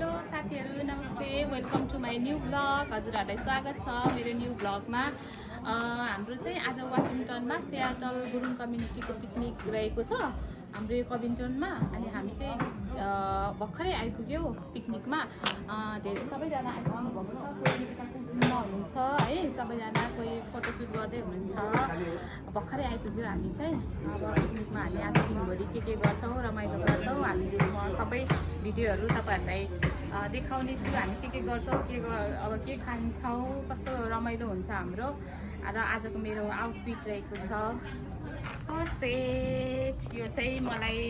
Hello साथीहरू नमस्ते welcome to my new vlog हजुरहरूलाई स्वागत छ मेरो न्यू ब्लगमा हाम्रो चाहिँ आज वासिङटनमा सियाटल गुरुङ कम्युनिटीको पिकनिक रहेको छ हाम्रो यो कभिन्टनमा अनि हामी चाहिँ भर्खरै आइपुग्यौँ पिकनिकमा धेरै सबैजना आइपुग्नु भएको छ कोही कुकिङमा हुनुहुन्छ है सबैजना कोही फोटोसुट गर्दै हुनुहुन्छ भर्खरै आइपुग्यौँ हामी चाहिँ अब पिकनिकमा हामी आज दिनभरि के गर्छौँ रमाइलो गर्छौँ हामी सबै भिडियोहरू तपाईँहरूलाई देखाउने छु हामी के गर्छौँ अब के खान्छौँ कस्तो रमाइलो हुन्छ हाम्रो र आजको मेरो आउटफिट रहेको छ सेट यो चाहिँ मलाई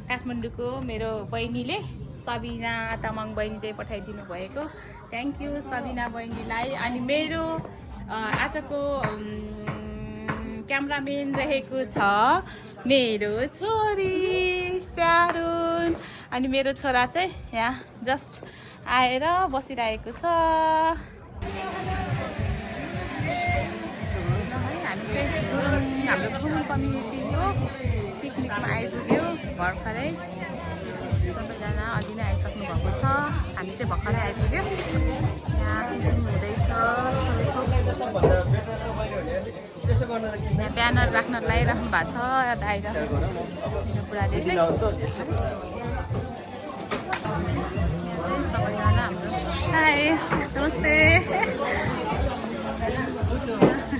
काठमाडौँको मेरो बहिनीले सबिना तामाङ बहिनीले पठाइदिनु भएको थ्याङ्क यू सबिना बहिनीलाई अनि मेरो आजको क्यामराम्यान रहेको छ मेरो छोरी स्यारुन अनि मेरो छोरा चाहिँ यहाँ जस्ट आएर बसिरहेको छ हामी चाहिँ हाम्रो गुरुङ कम्युनिटीको पिकनिकमा आइपुग्यौँ भर्खरै सबैजना अघि नै आइसक्नु भएको छ हामी चाहिँ भर्खरै आइपुग्यौँ यहाँ पिकनिक हुँदैछ यहाँ ब्यानर राख्न लगाइराख्नु भएको छ दाइरा मेरो बुढाले चाहिँ सबैजना हाम्रो हाई नमस्ते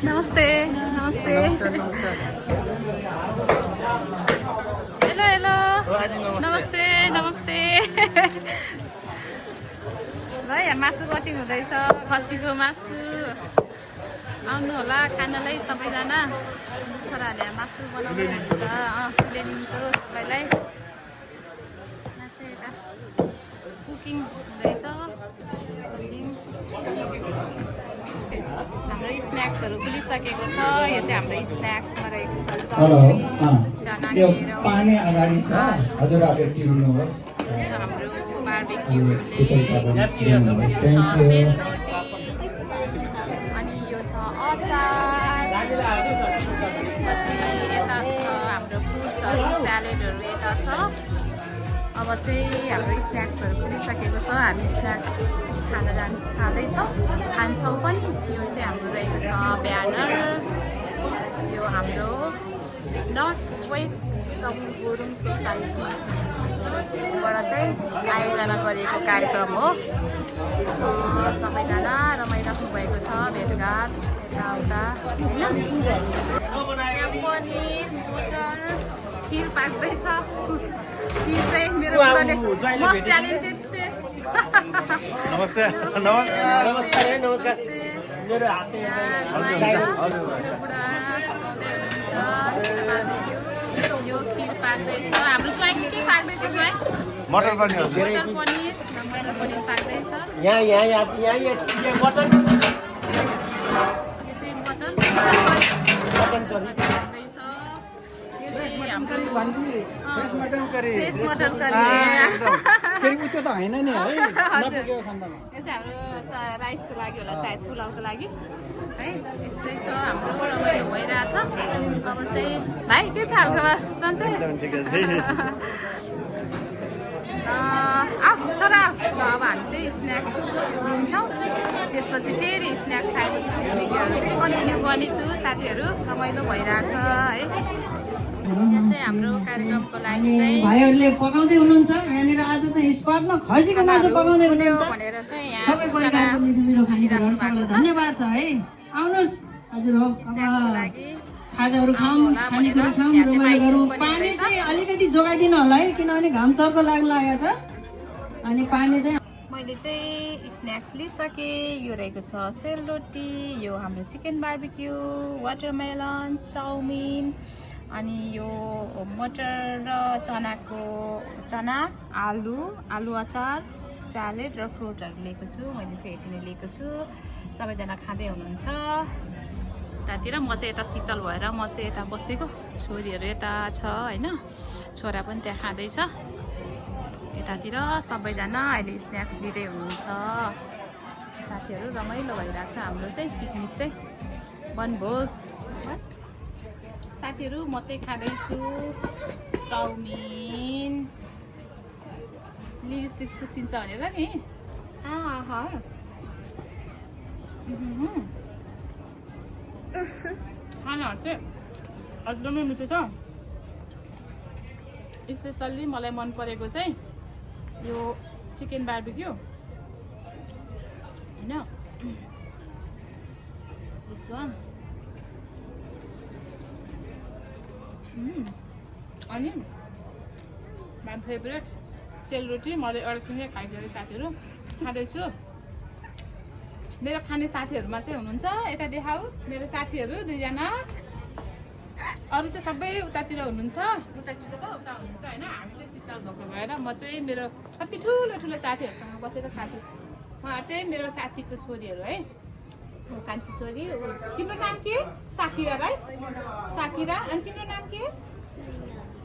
नमस्ते नमस्ते हेलो हेलो नमस्ते नमस्ते ल यहाँ मासु कटिङ हुँदैछ खसीको मासु आउनु होला खानालाई सबैजना छोराहरूले मासु बनाउँदै हुनुहुन्छ सिलेनीको सबैलाई यहाँ चाहिँ यता कुकिङ हुँदैछ हाम्रो स्न्याक्सहरू खुलिसकेको छ यो चाहिँ हाम्रो स्न्याक्समा रहेको छ चना मेरो पानी अगाडि छ हजुरहरूले टिप्नुहोस् हाम्रो बार्बिक्युले सेलरोटी अनि यो छ अचार त्यसपछि यता छ हाम्रो फ्रुट्सहरू स्यालेडहरू यता छ अब चाहिँ हाम्रो स्न्याक्सहरू खुलिसकेको छ हामी स्न्याक्स खाँदैछौँ खान्छौँ पनि यो चाहिँ हाम्रो रहेको छ ब्यानर यो हाम्रो नर्थ वेस्ट गुरुङ सोसाइटीबाट चाहिँ आयोजना गरिएको कार्यक्रम हो सबैजना रमाइराख्नु भएको छ भेटघाट यताउता होइन पनिर मटर खिर पाक्दैछ खिर चाहिँ मेरो बुढाले मोस्ट ट्यालेन्टेड सेफ नमस्ते नमस्कार नमस्कार मेरो हातले यो खिर पाक्दैछ हाम्रो चाहिँ के पाक्दैछ है मटर पनिर मटर पनिर पाक्दैछ यहाँ मटन यो चाहिँ मटन पाक्दैछ यो चाहिँ हाम्रो fresh mutton curry fresh mutton curry फेरि उच्च त हैन नि है हजुर यो चाहिँ हाम्रो राइसको लागि होला सायद पुलाउको लागि है यस्तै छ हाम्रो रमाइलो भइरहेछ अब चाहिँ भाइ के छ हालखबर सन्चै छोरा अब हामी चाहिँ स्न्याक्स दिन्छौँ त्यसपछि फेरि स्न्याक्स खाएको भिडियोहरू फेरि कन्टिन्यू गर्नेछु साथीहरू रमाइलो भइरहेछ है हाम्रो कार्यक्रमको लागि चाहिँ भाइहरूले पकाउँदै हुनुहुन्छ यहाँनिर आज चाहिँ स्पटमा खसीको मासु पकाउँदै हुनुहुन्छ भनेर चाहिँ यहाँ सबै परिकारको मिठो मिठो खानेकुराहरू सबैलाई धन्यवाद छ है आउनुहोस् हजुर हो अब खाजाहरू खाउँ खानेकुरा खाउँ रमाइलो गरौँ पानी चाहिँ अलिकति जोगाइदिनु होला है किनभने घाम चर्को लाग्न लागेको छ अनि पानी चाहिँ मैले चाहिँ स्न्याक्स लिइसकेँ यो रहेको छ सेलरोटी यो हाम्रो चिकन बार्बिक्यू वाटरमेलन चाउमिन अनि यो मटर र चना आलु अचार स्यालेड र फ्रुटहरू लिएको छु मैले चाहिँ यति नै लिएको छु सबैजना खाँदै हुनुहुन्छ यतातिर म चाहिँ यता शीतल भएर म चाहिँ यता बसेको छोरीहरू यता छ होइन छोरा पनि त्यहाँ खाँदैछ यतातिर सबैजना अहिले स्न्याक्स लिँदै हुनुहुन्छ साथीहरू रमाइलो भइरहेको छ हाम्रो चाहिँ पिकनिक चाहिँ वनभोज साथीहरू म चाहिँ खाँदैछु चाउमिन लिपस्टिक खुसिन्छ भनेर नि आहा खानाहरू चाहिँ एकदमै मिठो छ स्पेसल्ली मलाई मन परेको चाहिँ यो चिकन बार्बिक्यू होइन दिस वान अनि माई फेभरेट सेलरोटी मैले अरूसँगै खाइसकेँ साथीहरू खाँदैछु मेरो खाने साथीहरूमा चाहिँ हुनुहुन्छ यता देखाऊ मेरो साथीहरू दुईजना अरू चाहिँ सबै उतातिर हुनुहुन्छ उतातिर त उता हुनुहुन्छ होइन हामी चाहिँ शीतल भएको भएर म चाहिँ मेरो कति ठुलो ठुलो साथीहरूसँग बसेर खान्छु उहाँ चाहिँ मेरो साथीको छोरीहरू है कान्छी छोरी तिम्रो नाम के साकिरा भाइ साकिरा अनि तिम्रो नाम के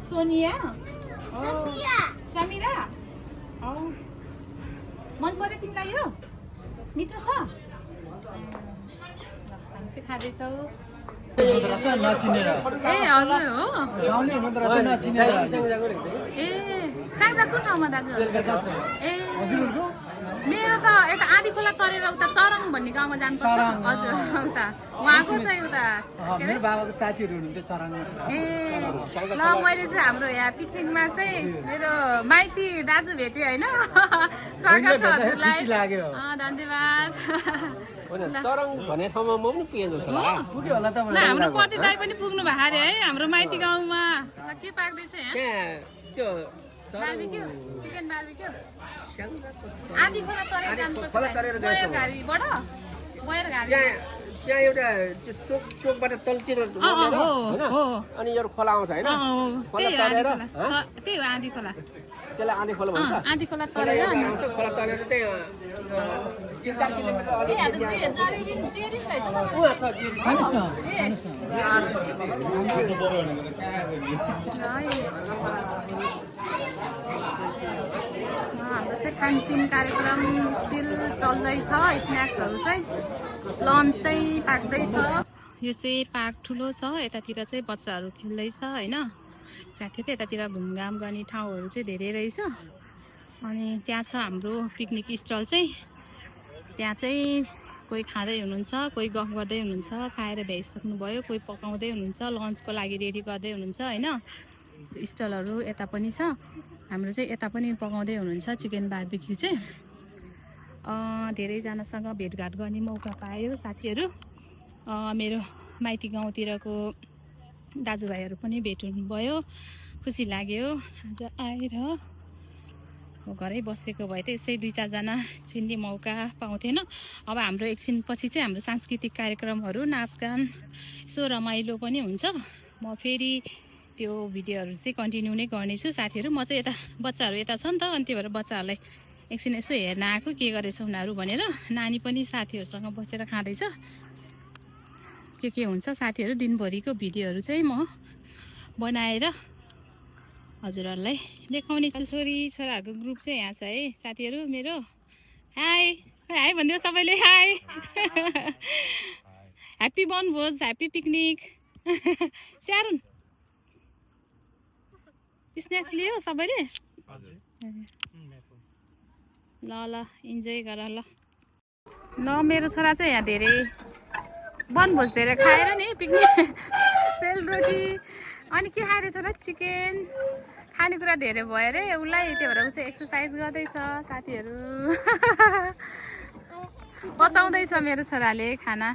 सोनिया समिरा मन पर्यो तिमीलाई यो मिठो छ हामी चाहिँ खाँदैछौँ ए हजुर हो ए साङ्जा कुन ठाउँमा दाजु ए मेरो त यता आधी खोला तरेर उता चरङ भन्ने गाउँमा जानुपर्छ हजुर उता उहाँको चाहिँ उता मेरो बाबाको साथीहरू हुनुहुन्थ्यो चराङ ए ल मैले चाहिँ हाम्रो यहाँ पिकनिकमा चाहिँ मेरो माइती दाजु भेटेँ होइन स्वागत छ हजुरलाई धन्यवाद चरङ भन्ने ठाउँमा म पनि पुगेको छु पुग्यो होला ल हाम्रो पति दाइ पनि पुग्नु भएको अरे है हाम्रो माइती गाउँमा के पाक्दैछ यहाँ त्यो बार्बिक्यू चिकन बार्बिक्यू आधी खोला तरेर जानुपर्छ बयर घारीबाट बयर घारी त्यहाँ एउटा चोकबाट तलतिर होइन अनि यो खोला आउँछ होइन खोला तरेर त्यही हो आधी खोला त्यसलाई आधी खोला भन्छ आधी खोला तरेर अनि खोला तरेर चाहिँ 3-4 किलोमिटर ए आज जरेबिन जेरिन भएछ उहाँ छ खानुस् न हाम्रो चाहिँ खानपिन कार्यक्रम स्टिल चल्दैछ स्न्याक्सहरू चाहिँ लन्च चाहिँ पाक्दैछ यो चाहिँ पार्क ठुलो छ यतातिर चाहिँ बच्चाहरू खेल्दैछ होइन साथै यतातिर घुमघाम गर्ने ठाउँहरू चाहिँ धेरै रहेछ अनि त्यहाँ छ हाम्रो पिकनिक स्टल चाहिँ त्यहाँ चाहिँ कोही खाँदै हुनुहुन्छ कोही गफ गर्दै हुनुहुन्छ खाएर भ्याइसक्नुभयो कोही पकाउँदै हुनुहुन्छ लन्चको लागि रेडी गर्दै हुनुहुन्छ होइन स्टलहरू यता पनि छ हाम्रो चाहिँ यता पनि पकाउँदै हुनुहुन्छ चिकन बार्बिक्यू चाहिँ धेरैजनासँग भेटघाट गर्ने मौका पायो साथीहरू मेरो माइती गाउँतिरको दाजुभाइहरू पनि भेट हुनुभयो खुसी लाग्यो आज आएर घरै बसेको भए त यसै 2-4जना चिन्ने मौका पाउँथेन अब हाम्रो एकछिन पछि चाहिँ हाम्रो सांस्कृतिक कार्यक्रमहरू नाचगान यसो रमाइलो पनि हुन्छ म फेरि त्यो भिडियोहरू चाहिँ कन्टिन्यू नै गर्नेछु साथीहरू म चाहिँ यता बच्चाहरू यता छ नि त अनि त्यही भएर बच्चाहरूलाई एकछिन यसो हेर्न आएको के गरेछ उनीहरू भनेर नानी पनि साथीहरूसँग बसेर खाँदैछ के हुन्छ साथीहरू दिनभरिको भिडियोहरू चाहिँ म बनाएर हजुरहरूलाई देखाउने छु छोराहरूको ग्रुप चाहिँ यहाँ छ है साथीहरू मेरो हाई हाई भनिदियो सबैले हाई ह्याप्पी बनभोज ह्याप्पी पिकनिक स्यारुन स्न्याक्स लियो सबैले ल इन्जोय गर ल मेरो छोरा चाहिँ यहाँ धेरै बनभोज धेरै खाएर नि पिकनिक सेलरोटी अनि के खाएर छोरा चिकन खानेकुरा धेरै भयो अरे उसलाई त्यही भएर ऊ चाहिँ एक्सर्साइज गर्दैछ साथीहरू पचाउँदैछ मेरो छोराले खाना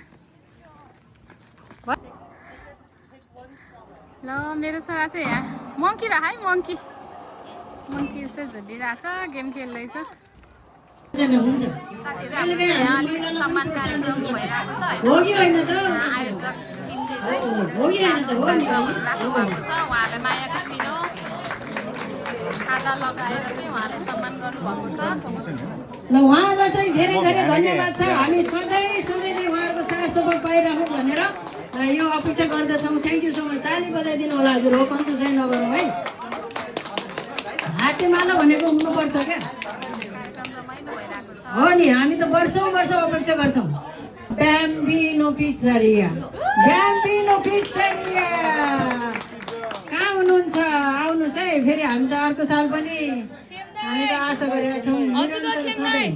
ल मेरो छोरा चाहिँ यहाँ मङ्की भए है मङ्की चाहिँ झुलिरहेछ गेम खेल्दैछ साथीहरू सम्मान कार्यक्रम भइरहेको छ आयोजक टिमले चाहिँ राख्नुभएको छ उहाँलाई माया खुसिलो खाजा लगाएर चाहिँ उहाँलाई सम्मान गर्नुभएको छ ल उहाँलाई चाहिँ धेरै धेरै धन्यवाद छ हामी सधैँ चाहिँ उहाँहरूको साथ सपोर्ट पाइराखौँ भनेर यो अपेक्षा गर्दछौँ थ्याङ्क यू सो मच ताली बजाइदिनु होला हजुर हो कन्जुस चाहिँ नगरौँ है हातेमाला भनेको हुनुपर्छ क्या हो नि हामी त वर्षौँ अपेक्षा गर्छौँ ब्याम्बिनो पिज्जरिया कहाँ हुनुहुन्छ आउनुहोस् है फेरि हामी त अर्को साल पनि हामी त आशा गरेका छौँ निरन्तर सधैँ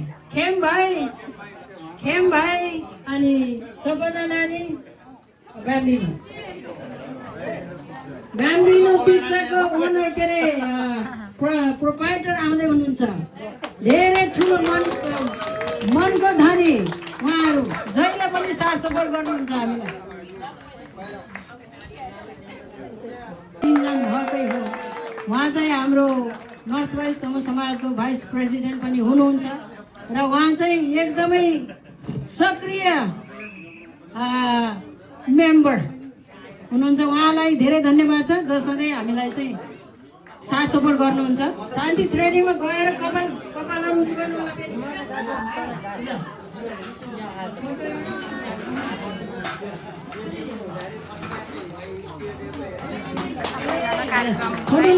खेम भाइ अनि सबभन्दा नानी ब्याम्बिनो पिज्जाको ओनर के अरे प्रोपाइटर आउँदै हुनुहुन्छ। धेरै ठुलो मनको धनी उहाँहरू जहिले पनि साथ सपोर्ट गर्नुहुन्छ हामीलाई। भएकै हो उहाँ चाहिँ हाम्रो नर्थ वेस्ट तमु समाजको भाइस प्रेसिडेन्ट पनि हुनुहुन्छ र उहाँ चाहिँ एकदमै सक्रिय मेम्बर हुनुहुन्छ। उहाँलाई धेरै धन्यवाद छ जो सधैँ हामीलाई चाहिँ साथ सपोर्ट गर्नुहुन्छ। शान्ति थ्रेडिङमा गएर कपाललाई उस गर्नु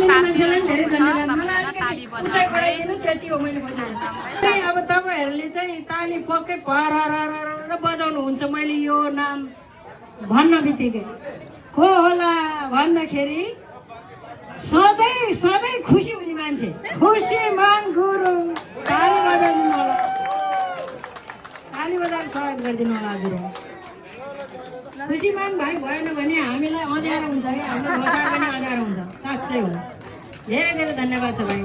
मान्छेलाई धेरै धन्यवाद। मलाई अलिकति उचाइ बढाइदिनु त्यति हो मैले बुझेको। अब तपाईँहरूले चाहिँ ताली पक्कै पर बजाउनुहुन्छ। मैले यो नाम भन्न बित्तिकै को होला भन्दाखेरि सधैँ खुसी हुने मान्छे खुसीमान गुरुङ। ताली बजाइदिनु होला, ताली बजाएर स्वागत गरिदिनु होला हजुर। खुसीमान भाइ भएन भने हामीलाई अँध्यारो हुन्छ है, हाम्रो भाषा पनि अँध्यारो हुन्छ। साँच्चै हो। धेरै धेरै धन्यवाद छ भाइ।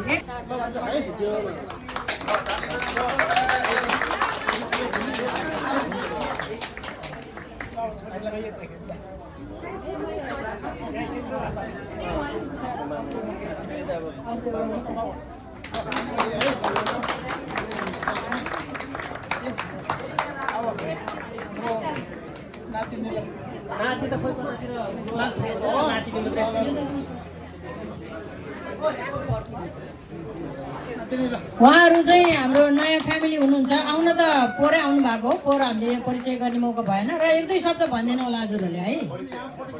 उहाँहरू चाहिँ हाम्रो नयाँ फ्यामिली हुनुहुन्छ। आउन त पोरै आउनु भएको हो, पोहोर हामीले परिचय गर्ने मौका भएन र एक दुई शब्द भनिदिनु होला हजुरहरूले है,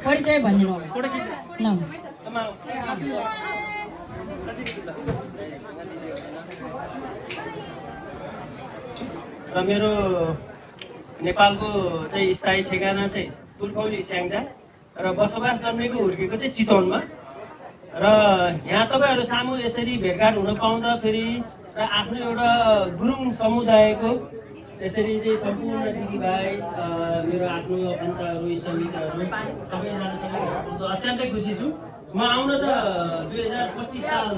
परिचय भनिदिनु होला ल। र मेरो नेपालको चाहिँ स्थायी ठेगाना चाहिँ पुर्खौली स्याङ्जा र बसोबास जन्मेको हुर्केको चाहिँ चितवनमा। र यहाँ तपाईँहरू सामु यसरी भेटघाट हुन पाउँदा फेरि र आफ्नो एउटा गुरुङ समुदायको यसरी चाहिँ सम्पूर्ण दिदीभाइ मेरो आफ्नो आफन्तहरू इष्टमित्रहरू सबैजनासँग भेट पाउँदा अत्यन्तै खुसी छु। म आउन त 2025 साल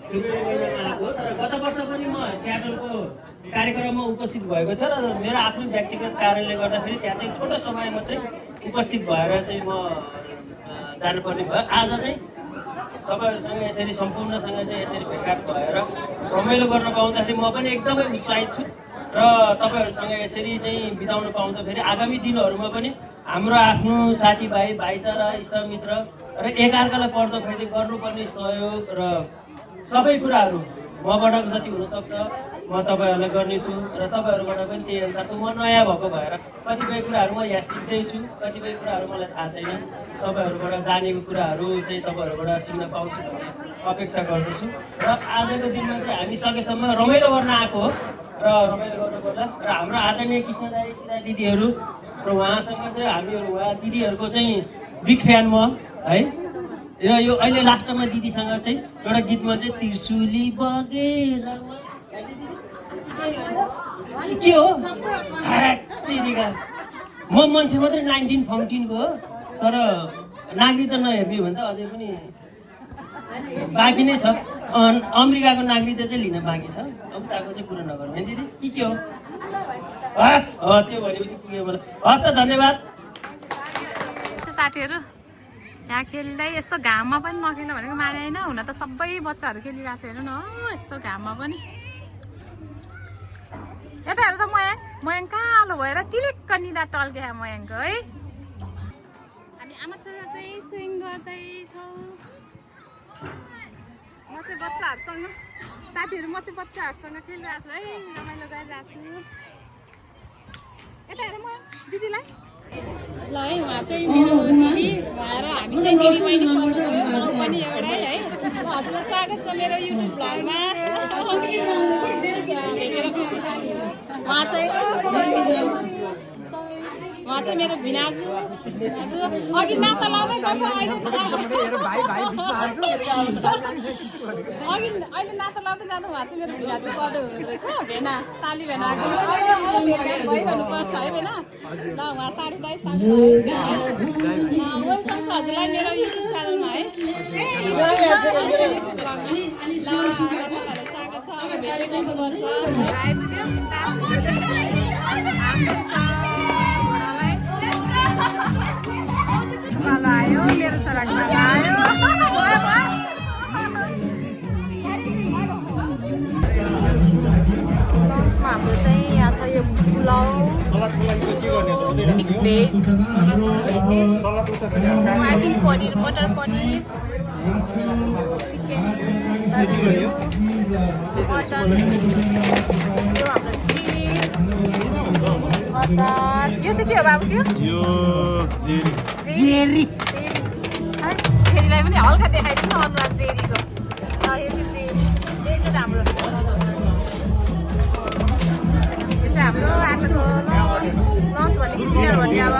फेब्रुअरी महिनामा आएको, तर गत वर्ष पनि म स्याटलको कार्यक्रममा उपस्थित भएको थियो र मेरो आफ्नो व्यक्तिगत कारणले गर्दाखेरि त्यहाँ चाहिँ छोटो समय मात्रै उपस्थित भएर चाहिँ म जानुपर्ने भयो। आज चाहिँ तपाईँहरूसँग यसरी सम्पूर्णसँग चाहिँ यसरी भेटघाट भएर रमाइलो गर्न पाउँदाखेरि म पनि एकदमै उत्साहित छु र तपाईँहरूसँग यसरी चाहिँ बिताउन पाउँदा फेरि आगामी दिनहरूमा पनि हाम्रो आफ्नो साथीभाइ भाइचारा इष्टमित्र र एकअर्कालाई पर्दाखेरि गर्नुपर्ने सहयोग र सबै कुराहरू मबाट जति हुनसक्छ म तपाईँहरूलाई गर्नेछु र तपाईँहरूबाट पनि त्यही अनुसारको म नयाँ भएको भएर कतिपय कुराहरू म यहाँ सिक्दैछु, कतिपय कुराहरू मलाई थाहा छैन। तपाईँहरूबाट जानेको कुराहरू चाहिँ तपाईँहरूबाट सिक्न पाउँछु भन्ने अपेक्षा गर्दछु। र आजको दिनमा चाहिँ हामी सकेसम्म रमाइलो गर्न आएको हो र रमाइलो गर्नुपर्छ। र हाम्रो आदरणीय कृष्ण दाइ सीता दिदीहरू र उहाँसँग चाहिँ हामीहरू उहाँ दिदीहरूको चाहिँ बिग फ्यान म है। र यो अहिले लास्टमा दिदीसँग चाहिँ एउटा गीतमा चाहिँ त्रिशुली बगेर के हो म मान्छे मात्रै 1914 को हो, तर नागरिकता नहेर्ने भने त अझै पनि बाँकी नै छ। अमेरिकाको नागरिकता चाहिँ लिन बाँकी छ। अब उताको चाहिँ कुरो नगरौँ है दिदी, के हो हस् त्यो भनेपछि पुग्यो मलाई। हस् त धन्यवाद साथीहरू। यहाँ खेल्दै यस्तो घाममा पनि नखेल्नु भनेको माने होइन, हुन त सबै बच्चाहरू खेलिरहेको छ हेर्नु न यस्तो घाममा पनि। यता हेर त मयाङ कालो भएर टिलिक्क निदा टल्के मयाङको है। हामी आमा छोरा चाहिँ स्विङ गर्दैछौँ। म चाहिँ बच्चाहरूसँग साथीहरू म चाहिँ बच्चाहरूसँग खेलिरहेको छु है, रमाइलो गरिरहेको छु। यता हेर म दिदीलाई ल है, उहाँ चाहिँ मेरो दिदी भएर हामी चाहिँ दिदी बहिनी पनि एउटै है। हजुरलाई स्वागत छ मेरो युट्युब भ्लगमा। उहाँ चाहिँ उहाँ चाहिँ मेरो भिनाजु अघि नाता लाउँदै गएको अहिले भाइ भाइ बिचमा आएको अघि अहिले नाता लाउँदै जाँदा उहाँ चाहिँ मेरो भिनाजु बर्थडे हुँदो रहेछ भेना साली भेनाको भइरहनु पर्छ है भेना ल उहाँ साडी दाइ साली वेलकम छ हजुरलाई मेरो युट्युब च्यानलमा है स्वागत छ आयो मेरो छोरा आयो लन्चमा हाम्रो चाहिँ यहाँ छ यो pulao mix veg I paneer मटर पनिर चिकन मटन यो हाम्रो अचार यो चाहिँ के हो बाबु त्यो जेरीलाई पनि हल्का देखाइदिनु अनुहार जेरीको यो चाहिँ हाम्रो हाम्रो आजको लन्च भनेको डिनर भन्ने अब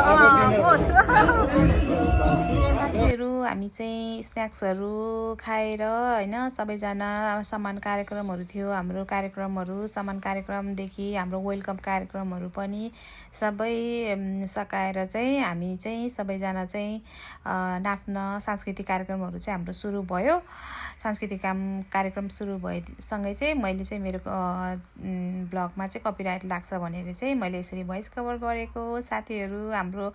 साथीहरू हामी चाहिँ स्न्याक्सहरू खाएर होइन सबैजना समान कार्यक्रमहरू थियो हाम्रो कार्यक्रमहरू समान कार्यक्रमदेखि हाम्रो वेलकम कार्यक्रमहरू पनि सबै सकाएर चाहिँ हामी चाहिँ सबैजना चाहिँ नाच्न सांस्कृतिक कार्यक्रमहरू चाहिँ हाम्रो सुरु भयो सांस्कृतिक कार्यक्रम सुरु भएसँगै चाहिँ मैले चाहिँ मेरो ब्लगमा चाहिँ कपिराइट लाग्छ भनेर चाहिँ मैले यसरी भोइस कभर गरेको साथीहरू हाम्रो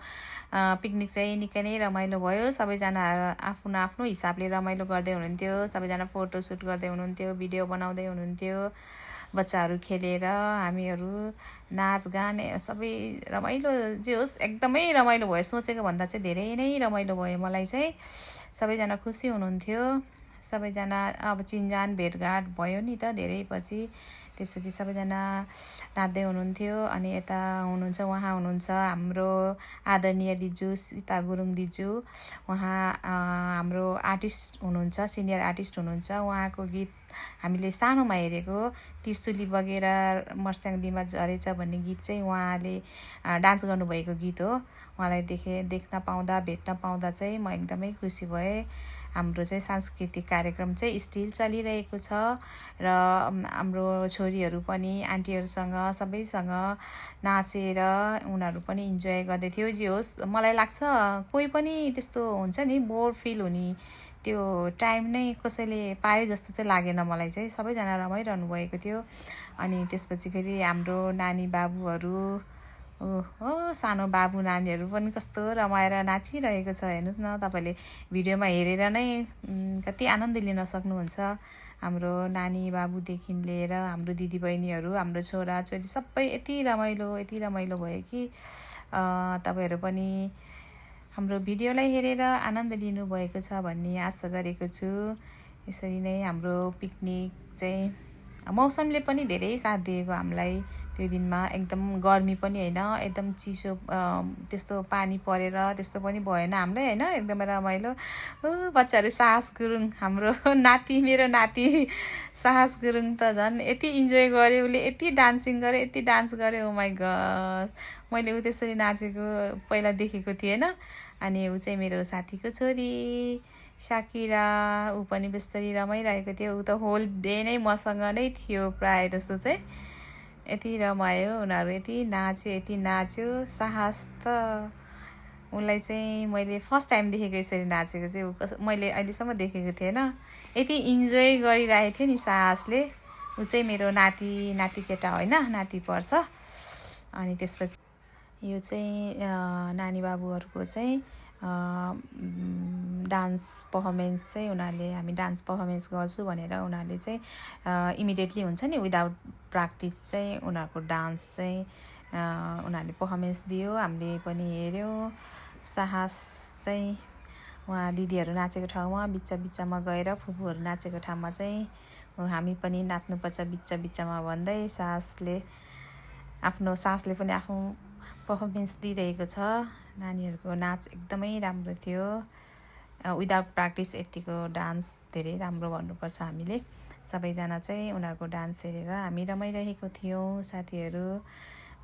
पिकनिक चाहिँ निकै नै रमाइलो भयो सबैजना आफ्नो आफ्नो हिसाबले रमाइलो गर्दै हुनुहुन्थ्यो सबैजना फोटोसुट गर्दै हुनुहुन्थ्यो भिडियो बनाउँदै हुनुहुन्थ्यो बच्चाहरू खेलेर हामीहरू नाचगान सबै रमाइलो जे होस् एकदमै रमाइलो भयो सोचेको भन्दा चाहिँ धेरै नै रमाइलो भयो मलाई चाहिँ सबैजना खुसी हुनुहुन्थ्यो सबैजना अब चिनजान भेटघाट भयो नि त धेरै पछि त्यसपछि सबैजना नाच्दै हुनुहुन्थ्यो अनि यता हुनुहुन्छ उहाँ हुनुहुन्छ हाम्रो आदरणीय दिजु सीता गुरुङ दिजु उहाँ हाम्रो आर्टिस्ट हुनुहुन्छ सिनियर आर्टिस्ट हुनुहुन्छ उहाँको गीत हामीले सानोमा हेरेको त्रिशुली बगेर मर्स्याङदीमा झरेछ भन्ने गीत चाहिँ उहाँले डान्स गर्नुभएको गीत हो उहाँलाई देख्न पाउँदा भेट्न पाउँदा चाहिँ म एकदमै खुसी भएँ हाम्रो चाहिँ सांस्कृतिक कार्यक्रम चाहिँ स्टिल चलिरहेको छ र हाम्रो छोरीहरू पनि आन्टीहरूसँग सबैसँग नाचेर उनीहरू पनि इन्जोय गर्दै थियो जे होस् मलाई लाग्छ कोही पनि त्यस्तो हुन्छ नि बोर फिल हुने त्यो टाइम नै कसैले पाए जस्तो चाहिँ लागेन मलाई चाहिँ सबैजना रमाइरहनु भएको थियो अनि त्यसपछि फेरि हाम्रो नानी बाबुहरू ओहो सानो बाबु नानीहरू पनि कस्तो रमाएर नाचिरहेको छ हेर्नुहोस् न तपाईँले भिडियोमा हेरेर नै कति आनन्द लिन सक्नुहुन्छ हाम्रो नानी बाबुदेखि लिएर हाम्रो दिदीबहिनीहरू हाम्रो छोराछोरी सबै यति रमाइलो भयो कि तपाईँहरू पनि हाम्रो भिडियोलाई हेरेर आनन्द लिनुभएको छ भन्ने आशा गरेको छु यसरी नै हाम्रो पिकनिक चाहिँ मौसमले पनि धेरै साथ दिएको हामीलाई त्यो दिनमा एकदम गर्मी पनि हैन एकदम चिसो त्यस्तो पानी परेर त्यस्तो पनि भएन हामीलाई हैन एकदमै रमाइलो बच्चाहरू साहस गुरुङ हाम्रो नाति मेरो नाति साहस गुरुङ त झन् यति इन्जोय गर्यो उले यति डान्सिङ गर्यो ओ माइ गॉड मैले उ त्यसरी नाचेको पहिला देखेको थिएन अनि उ चाहिँ मेरो साथीको छोरी साकिरा उ पनि बेस्तरी रमाइरहेको थियो उ त होल डे नै मसँग नै थियो प्राय जस्तो चाहिँ यति रमायो उनीहरू यति नाच्यो साहस त उनलाई चाहिँ मैले फर्स्ट टाइम देखेको यसरी नाचेको चाहिँ मैले अहिलेसम्म देखेको थिएन यति इन्जोय गरिरहेको थियो नि साहसले उ चाहिँ मेरो नाति केटा होइन नाति पर्छ अनि त्यसपछि यो चाहिँ नानी बाबुहरूको चाहिँ डान्स पर्फर्मेन्स चाहिँ उनीहरूले हामी डान्स पर्फर्मेन्स गर्छु भनेर उनीहरूले चाहिँ इमिडिएटली हुन्छ नि विदाउट प्र्याक्टिस चाहिँ उनीहरूको डान्स चाहिँ उनीहरूले पर्फर्मेन्स दियो हामीले पनि हेऱ्यौँ साहस चाहिँ उहाँ दिदीहरू नाचेको ठाउँमा बिचमा गएर फुपूहरू नाचेको ठाउँमा चाहिँ हामी पनि नाच्नुपर्छ बिचमा भन्दै साहसले पनि आफ्नो पर्फर्मेन्स दिइरहेको छ नानीहरूको नाच एकदमै राम्रो थियो विदाउट प्र्याक्टिस यतिको डान्स धेरै राम्रो गर्नुपर्छ हामीले सबैजना चाहिँ उनीहरूको डान्स हेरेर हामी रमाइरहेको थियौँ साथीहरू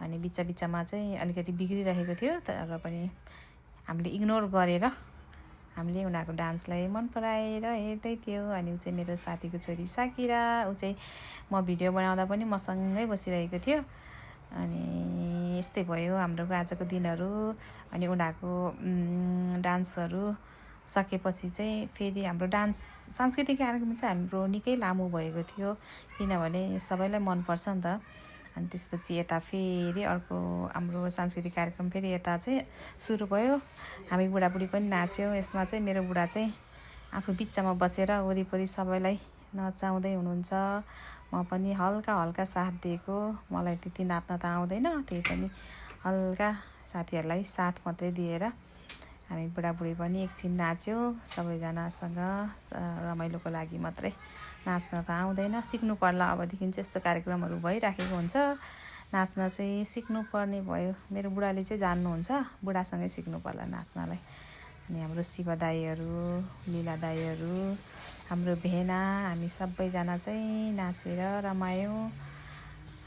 अनि बिचमा चाहिँ अलिकति बिग्रिरहेको थियो तर पनि हामीले इग्नोर गरेर हामीले उनीहरूको डान्सलाई मन पराएर हेर्दै थियो। अनि ऊ चाहिँ मेरो साथीको छोरी साकिरा, ऊ चाहिँ म भिडियो बनाउँदा पनि मसँगै बसिरहेको थियो। अनि यस्तै भयो हाम्रो आजको दिनहरू। अनि उनीहरूको डान्सहरू सकेपछि चाहिँ फेरि हाम्रो डान्स सांस्कृतिक कार्यक्रम चाहिँ हाम्रो निकै लामो भएको थियो किनभने सबैलाई मनपर्छ नि त। अनि त्यसपछि यता फेरि अर्को हाम्रो सांस्कृतिक कार्यक्रम फेरि यता चाहिँ सुरु भयो। हामी बुढाबुढी पनि नाच्यौँ। यसमा चाहिँ मेरो बुढा चाहिँ आफू बिचमा बसेर वरिपरि सबैलाई नचाउँदै हुनुहुन्छ। म पनि हल्का हल्का साथ दिएको। मलाई त्यति नाच्न त आउँदैन, त्यही पनि हल्का साथीहरूलाई साथ मात्रै दिएर हामी बुढाबुढी पनि एकछिन नाच्यौँ सबैजनासँग। रमाइलोको लागि मात्रै नाच्न त आउँदैन, सिक्नु पर्ला। अबदेखि चाहिँ यस्तो कार्यक्रमहरू भइराखेको हुन्छ, नाच्न चाहिँ सिक्नुपर्ने भयो। मेरो बुढाले चाहिँ जान्नुहुन्छ, बुढासँगै सिक्नु पर्ला नाच्नलाई। अनि हाम्रो शिव दाईहरू, लीला दाईहरू, हाम्रो भेना, हामी सबैजना चाहिँ नाचेर रमायौँ।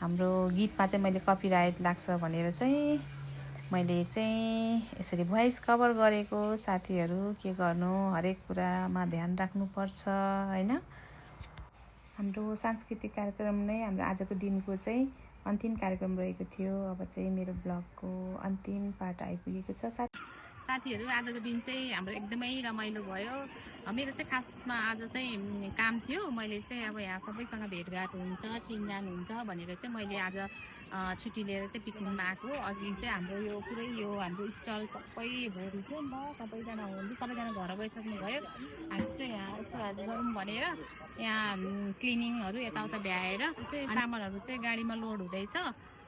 हाम्रो गीतमा चाहिँ मैले कपिराइट लाग्छ भनेर चाहिँ मैले चाहिँ यसरी भोइस कभर गरेको। साथीहरू के गर्नु, हरेक कुरामा ध्यान राख्नुपर्छ हैन। हाम्रो सांस्कृतिक कार्यक्रम नै हाम्रो आजको दिनको चाहिँ अन्तिम कार्यक्रम रहेको थियो। अब चाहिँ मेरो ब्लगको अन्तिम पार्ट आइपुगेको छ। साथीहरू आजको दिन चाहिँ हाम्रो एकदमै रमाइलो भयो। मेरो चाहिँ खासमा आज चाहिँ काम थियो। मैले चाहिँ अब यहाँ सबैसँग भेटघाट हुन्छ, चिनजान हुन्छ भनेर चाहिँ मैले आज छुट्टी लिएर चाहिँ पिकनिकमा आएको। अघि चाहिँ हाम्रो यो पुरै यो हाम्रो स्टल सबै भरि थियो नि त, सबैजना हुनुहुन्थ्यो, सबैजना घर गइसक्नु भयो। हामी चाहिँ यहाँ यसो गरौँ भनेर यहाँ क्लिनिङहरू यताउता भ्याएर चाहिँ सामानहरू चाहिँ गाडीमा लोड हुँदैछ।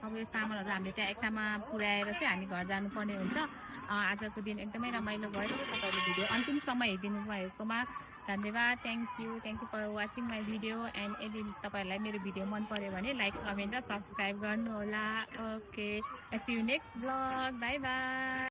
अब यो सामानहरू हामीले त्यहाँ एक्स्ट्रामा पुर्याएर चाहिँ हामी घर जानुपर्ने हुन्छ। आजको दिन एकदमै रमाइलो भयो। तपाईँहरूले भिडियो अन्तिमसम्म हेरिदिनु भएकोमा धन्यवाद। Thank you for watching my video. And यदि तपाईँहरूलाई मेरो भिडियो मन पऱ्यो भने लाइक, कमेन्ट र सब्सक्राइब गर्नुहोला। Okay, see you next vlog. Bye by.